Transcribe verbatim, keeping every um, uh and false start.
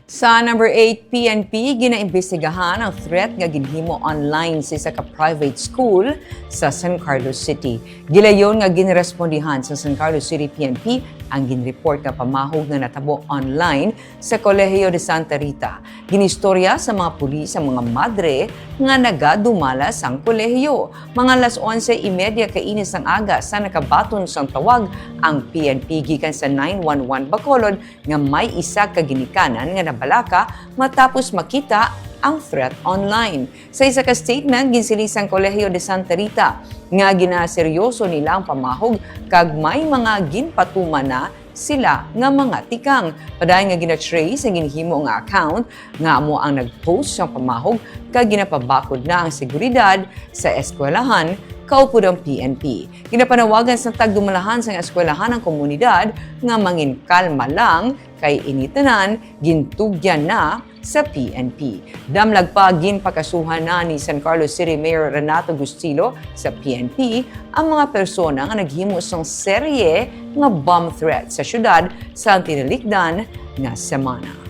Sa number eight, P N P, ginaimbestigahan ang threat nga ginhimo online sa isa ka private school sa San Carlos City. Gilayon nga ginrespondihan sa San Carlos City P N P ang ginreport nga pamahog nga natabo online sa Colegio de Santa Rita. Ginistorya sa mga pulis ang mga madre nga nagadumala sang kolehiyo. Mga alas onse y media kaini sang aga sa nakabaton sang tawag ang P N P gikan sa nine one one Bacolod nga may isa ka ginikanan nga nabalaka matapos makita ang threat online. Sa isa ka statement, ginsiling sang Colegio de Santa Rita nga ginaseryoso nila ang pamahog kag may mga ginpatuman na sila nga mga tikang. Padayon nga gina-trace ang ginhimo nga account nga amo ang nag-post sang pamahog kag ginapabakod na ang seguridad sa eskwelahan, kaupod ang P N P. Ginapanawagan sang tagdumalahan sang eskwelahan ang komunidad nga manginkalma lang kay ini tanan gintugyan na sa P N P. Damlag pa, ginpakasuhan na ni San Carlos City Mayor Renato Gustilo sa P N P ang mga persona nga naghimo sang serye nga bomb threat sa syudad sa tinalikdan nga semana.